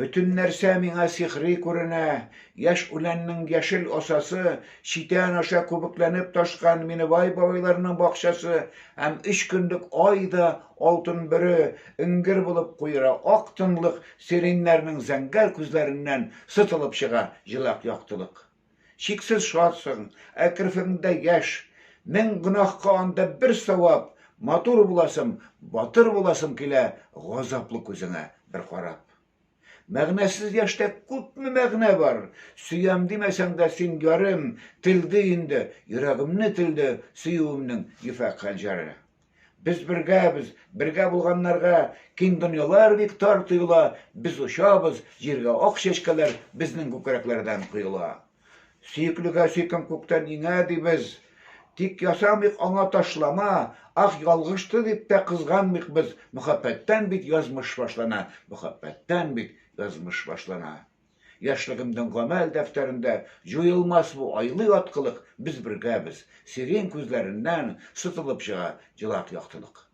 Бөтен нәрсә миңа сихри күренә, яшь үләннең яшел осасы, читән аша күбекләнеп ташкан Минебай бабайларның бакчасы һәм өч көнлек ай да алтын бөре, эңгер булып куера ак тынлык, сиреньнәрнең зәңгәр күзләреннән сытылып чыга җылак яктылык. Чиксез шатсың, ә керфегеңдә яшь. Мең гөнаһка анда бер савап, матур буласым, батыр буласым килә газаплы күзеңә бер карап. Мәгънәсез яшьтә күпме мәгънә бар, сөям димәсәң дә син ярем, телде инде, йөрәгемне телде сөюемнең ефәк хәнҗәре. Без бергәбез, бергә булганнарга киң дөньялар бик тар тоела, без очабыз, җиргә ак чәчкәләр безнең күкрәкләрдән коела. Сөеклегә сөйкем күктән иңә, дибез. Тик ясамыйк аңа ташлама, ах, ялгышты дип тә кызганмыйк без, мөхәббәттән бит язмыш башлана, мөхәббәттән бит язмыш башлана. Яшьлегемнең гамәл дәфтәрендә Җуелмас бу айлы яткылык, Без бергәбез, сирень күзләреннән Сытылып чыга җылак яктылык.